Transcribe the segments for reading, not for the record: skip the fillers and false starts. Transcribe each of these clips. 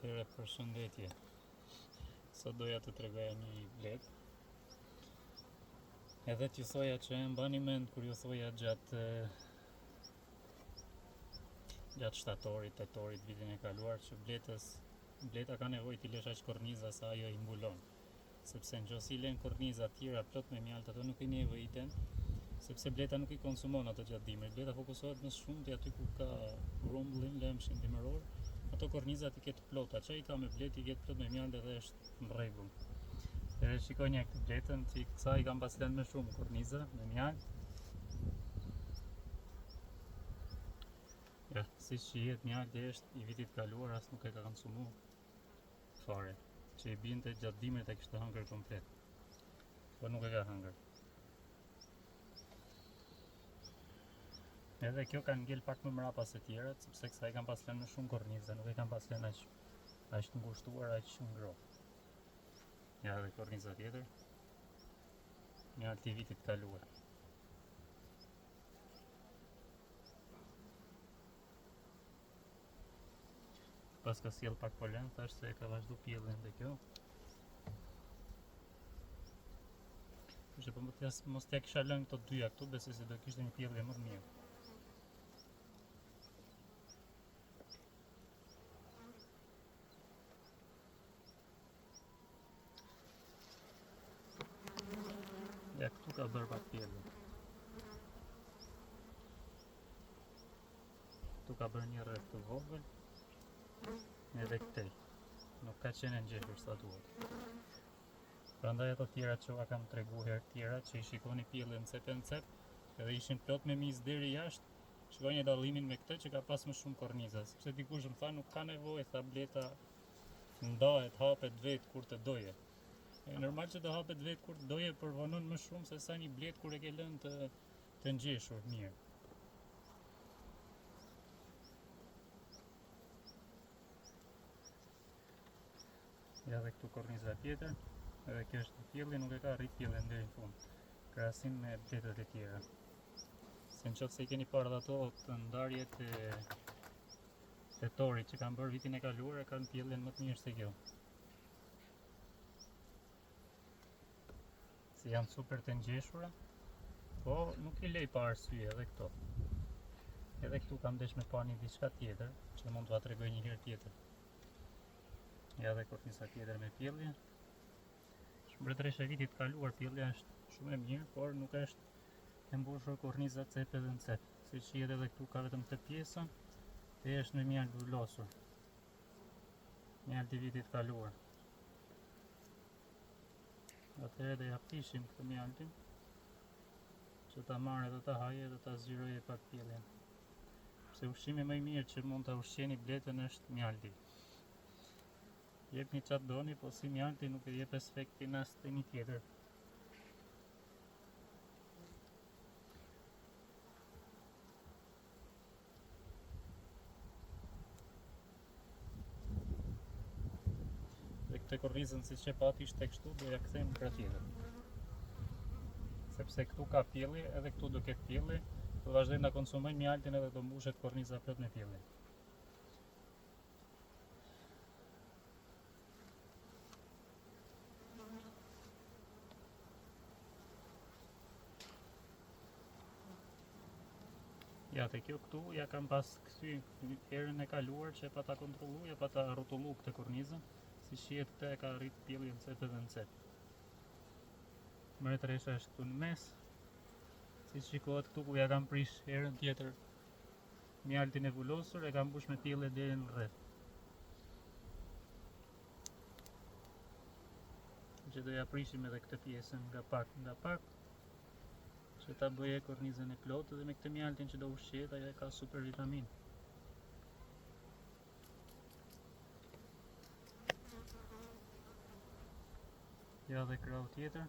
Atëherë përshëndetje. Sot doja të tregoja një bletë. Edhe t'ju thoja që e mbani mend kur ju thoja gjatë gjatë shtatorit, tetorit, vitin e kaluar që bletës bleta ka nevojë t'i lësh aq korniza sa ajo i mbulon. Sepse në qoftë se i len korniza tjera plot me mjaltë ato nuk i nevojiten, sepse bleta nuk i konsumon ato gjatë dimrit. Bleta fokusohet më së shumti aty ku ka grumbullin, lëmshin dimëror, ato kornizat i ke të plota, ça i ka me bletë i ke të plot me mjaltë edhe është në rregull. Dhe shikoni këtë bletën që kësaj i kam pas lënë më shumë korniza me mjaltë. Ja, siç shihet mjalti është i vitit kaluar, as nuk e ka konsumu fare, që i binte gjatë dimrit e kishte hëngër komplet. Po nuk e ka hëngër. Edhe kjo ka ngel pak më mrapa se tjerat, sepse kësaj i kam pas lënë më shumë kornizë, nuk e kam pas lënë aq aq të ngushtuar, aq ngrohtë. Ja edhe korniza tjetër. Mjalti i vitit kaluar. Paska sjell pak polen, thash se e ka vazhdu pjelljen dhe kjo. Kështë po mos mos t'ja kisha lënë këto dyja këtu, besoj se do kishte një pjellje më të mirë. Ja këtu ka bërë pak pjellje. Këtu ka bërë një rreth të vogël edhe këtej. Nuk ka qenë e ngjeshur sa duhet. Prandaj ato tjera që ua kam tregu herë tjera që i shikoni pjelljen cep e në cep, edhe ishin plot me mizë deri jashtë, shikoni dallimin me këtë që ka pas më shumë korniza, sepse dikush më tha nuk ka nevojë, tha bleta ndahet, hapet vetë kur të doje. E normal që të hapet vetë kur të doje, por vonon më shumë se sa një bletë kur e ke lënë të të ngjeshur mirë. Ja dhe këtu korniza tjetër, edhe kjo është në pjellje, nuk e ka arrit pjelljen deri në fund. Krahasim me bletët e tjera. Se në qoftë se i keni parë dhe ato të ndarjet e tetorit që kanë bërë vitin e kaluar, e kanë pjelljen më të mirë se kjo. Se janë super të ngjeshura, po nuk i lej pa arsye edhe këto. Edhe këtu kam desh me pa një diçka tjetër, që mund t'ua tregoj një herë tjetër. Ja dhe korniza tjetër me pjellje. Mbretëresha e vitit kaluar pjellja është shumë e mirë, por nuk është e mbushur korniza cep edhe në cep. Siç shihet edhe këtu ka vetëm këtë pjesën, e është me mjaltë vulosur. Mjalti i vitit kaluar. Atëherë do ja prishim këtë mjaltin që ta marrë edhe ta haje edhe ta zgjeroje pak pjelljen. Se ushqimi më i mirë që mund ta ushqeni bletën është mjalti. Jepni ça të doni, po si mjalti nuk e jep efektin asnjë tjetër. Dhe këtë kornizën siç e patë ishte kështu, do ja kthejmë krah tjetër. Sepse këtu ka pjellje, edhe këtu do ketë pjellje, do vazhdojmë ta konsumojmë mjaltin edhe do mbushet korniza plot me pjellje. Ja te kjo këtu, ja kam pas kthy herën e kaluar që e pata kontrollu, ja pata rrotullu këtë kornizën, si shihet këtë e ka arrit pjelljen cep edhe në cep. Mbretëresha është këtu në mes, si shikohet këtu ku ja kam prish herën tjetër mjaltin e vulosur, e kam mbush me pjellje deri në rreth. Që do ja prishim edhe këtë pjesën nga pak nga pak, Që ta bëje kornizën e plotë dhe me këtë mjaltin që do ushqehet, ajo e ka super vitamin. Ja dhe krahu tjetër.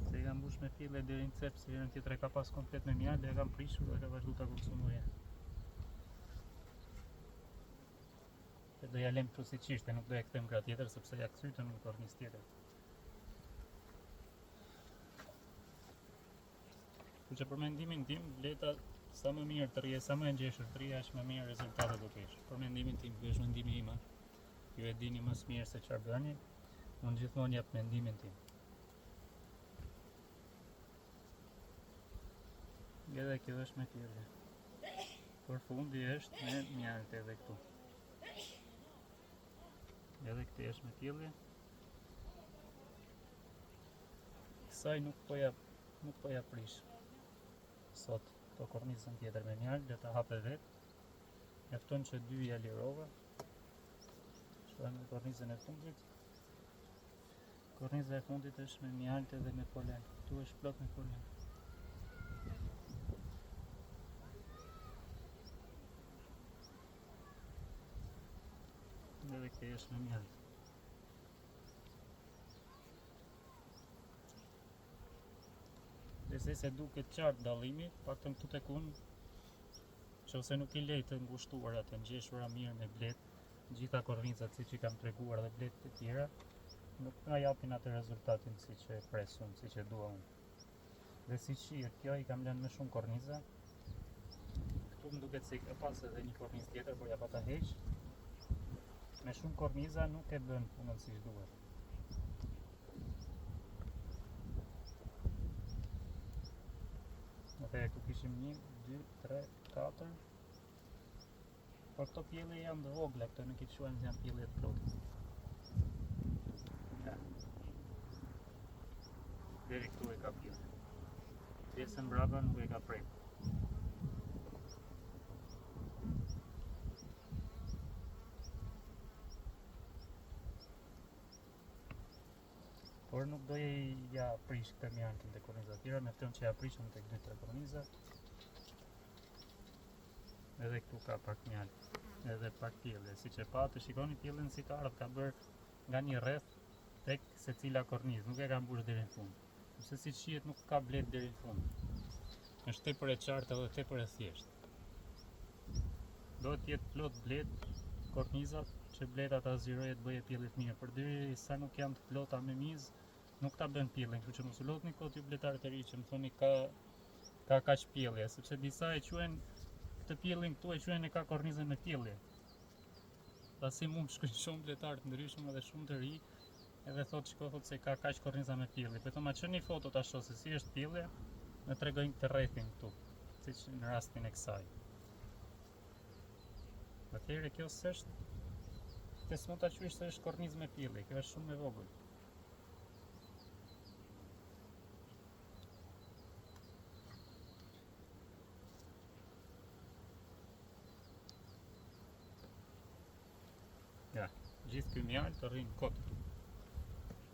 Se i kam mbush me pjellje deri në cep, se herën tjetër e ka pas komplet me mjaltë dhe e kam prishur dhe ka vazhdu ta konsumojë. E do ja lëmë kështu siç ishte, nuk do e kthejmë krah tjetër sepse ja kthytëm në kornizë tjetër. Kështu që për mendimin tim, bleta sa më mirë të rrijë, sa më e ngjeshur të rrijë, aq më mirë rezultate do të kesh. Për mendimin tim, ky është mendimi im. Ju e dini më së mirë se çfarë bëni. Unë gjithmonë jap mendimin tim. Edhe kjo është me pjellje. Por fundi është me mjaltë edhe këtu. Edhe këtu është me pjellje. Kësaj nuk po ja nuk po ja prish. Sot këto kornizën tjetër me mjaltë, le ta hape vetë. Mjafton që dy ja lirova. Shkojmë në kornizën e fundit. Korniza e fundit është me mjaltë edhe me polen. Këtu është plot me polen. Edhe këtu është me mjaltë. Besoj se duket qartë dallimi, paktën këtu tek unë, qofse nuk i lej të ngushtuara, të ngjeshura mirë me bletë, gjitha kornizat siç i kam treguar dhe bletët e tjera, nuk na japin atë rezultatin siç e pres unë, siç e dua unë. Dhe siç shihet kjo i kam lënë më shumë korniza. Këtu më duket se ka pas edhe një kornizë tjetër, por ja pata heq. Me shumë korniza nuk e bën punën siç duhet. Atëherë këtu kishim 1, 2, 3, 4, Por këto pjellje janë të vogla, këto nuk i quajmë se janë pjellje të plota. Ja. Deri këtu e ka pjellje. Pjesën mbrapa nuk e ka prekur. Por nuk do ja prish këtë mjaltin te korniza tjera, mjafton që ja prishëm tek 2-3 korniza. Edhe këtu ka pak mjaltë, edhe pak pjellje. Siç e patë, shikoni pjelljen si ka ardhur, ka bërë nga një rreth tek secila kornizë, nuk e ka mbush deri në fund. Sepse siç shihet nuk ka bletë deri në fund. Është tepër e qartë edhe tepër e thjeshtë. Duhet të jetë plot bletë kornizat që bleta ta zgjerojë të bëjë pjellje të mirë. Përderisa nuk janë të plota me mizë, nuk ta bën pjelljen, kështu që mos u lodhni kot ju bletarët e ri që më thoni ka ka kaq pjellje, sepse disa e quajnë këtë pjelljen këtu e quajnë e ka kornizën me pjellje. Pasi mu më shkruajnë shumë bletarë të ndryshëm edhe shumë të ri, edhe thotë shiko thotë se ka kaq korniza me pjellje. Po thom ma çoni foto ta shoh se si është pjellja, më tregojnë këtë rrethin këtu, siç në rastin e kësaj. Atëherë kjo s'është Këtë s'mund ta quash se është kornizë me pjellje, kjo është shumë e vogël. Ja, gjithë ky mjaltë rrin kot këtu.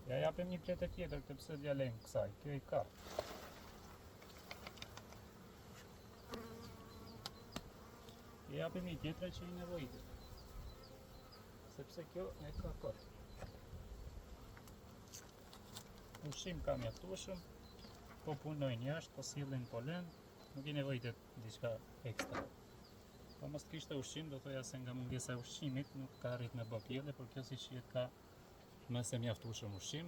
Ja japim një blete tjetër këtë pse t'ja lejmë kësaj, kjo i ka. Ja japim një tjetre që i nevojitet. Sepse kjo e ka kot. Ushqim ka mjaftueshëm, po punojnë jashtë, po sjellin polen, nuk i nevojitet diçka ekstra. Po mos të kishte ushqim, do thoja se nga mungesa e ushqimit nuk ka arrit me bë pjellje, por kjo siç shihet ka më se mjaftueshëm ushqim.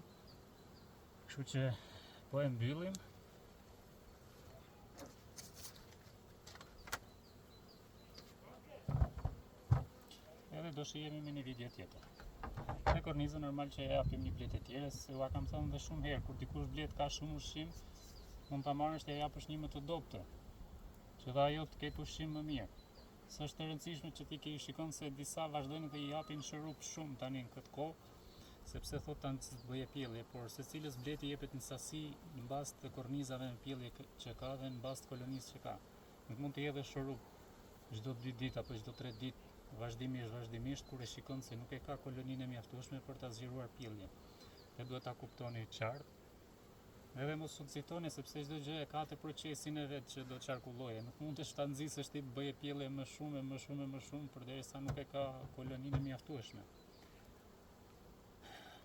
Kështu që po e mbyllim. Edhe do shihemi me një video tjetër. Te korniza normal që e japim një blete tjere, se ua kam thënë dhe shumë herë, kur dikush bletë ka shumë ushqim, mund ta marrësh t'ia japësh një më të dobëtë, që dhe ajo të ketë ushqim më mirë. S'është e rëndësishme që ti ke i shikon se disa vazhdojnë dhe i japin shurup shumë tani në këtë kohë, sepse thotë ta nxisë të bëjë pjellje, por secilës bletë i jepet një sasi në bazë të kornizave me pjellje që ka dhe në bazë të kolonisë që ka. Nuk mund t'i hedhësh shurup çdo dy ditë apo çdo tre ditë vazhdimisht vazhdimisht kur e shikon se nuk e ka koloninë e mjaftueshme për ta zgjeruar pjelljen. Dhe duhet ta kuptoni qartë. Edhe mos u nxitoni sepse çdo gjë e ka atë procesin e vet që do qarkullojë. Nuk mundesh ta nxisësh ti të bëjë pjellje më shumë e më shumë e më shumë përderisa nuk e ka koloninë e mjaftueshme.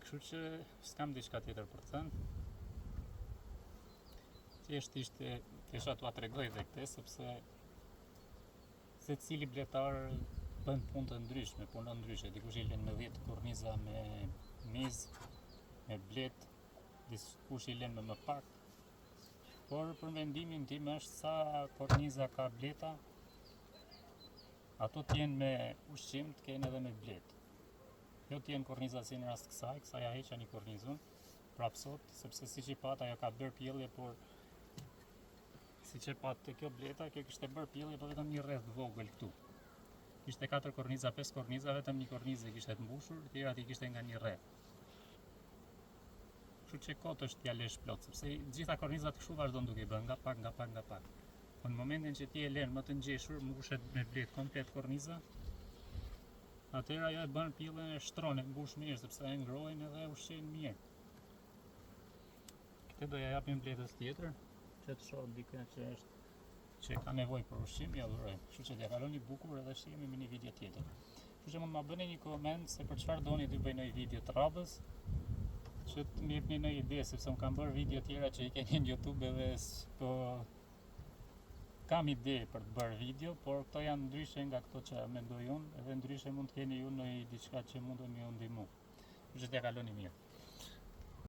Kështu që s'kam diçka tjetër për të thënë. Thjesht ishte, thjesht t'ua tregoj dhe këtë, sepse secili bletar Bën punë të ndryshme, punon ndryshe. Dikush i lën me 10 korniza me mizë, me bletë, dikush i lën me më pak. Por për mendimin tim është sa korniza ka bleta, ato të jenë me ushqim, të kenë edhe me bletë. Jo të jenë korniza si në rast kësaj, kësaj ja heqa një kornizën, prapë sot, sepse siç i patë ajo ka bërë pjellje, por siç e patë te kjo bleta, kjo kishte bërë pjellje, po vetëm një rreth të vogël këtu. Kishte 4 korniza, 5 korniza, vetëm një kornizë e kishte të mbushur, tjerat i kishte nga një rreth. Kështu që kot është t'ja lesh plot, sepse gjitha kornizat kështu vazhdon duke i bërë nga pak, nga pak, nga pak. Po në momentin që ti e lën më të ngjeshur, mbushet me bletë komplet korniza, atëherë ajo e bën pjelljen e shtron, e mbush mirë, sepse e ngrohin edhe e ushqejnë mirë. Këtë do ja japim bletës tjetër, që të shoh dikë që është që ka nevojë për ushqim, ja dhurojmë. Kështu që t'ja kaloni bukur edhe shihemi me një video tjetër. Kështu që mund të ma bëni një koment se për çfarë doni të bëj një video të radhës, që të më jepni një ide sepse unë kam bërë video tjera që i keni në YouTube edhe po kam ide për të bërë video, por këto janë ndryshe nga këto që mendoj unë, edhe ndryshe mund të keni ju në diçka që mund të më ju ndihmu. Kështu që t'ja kaloni mirë.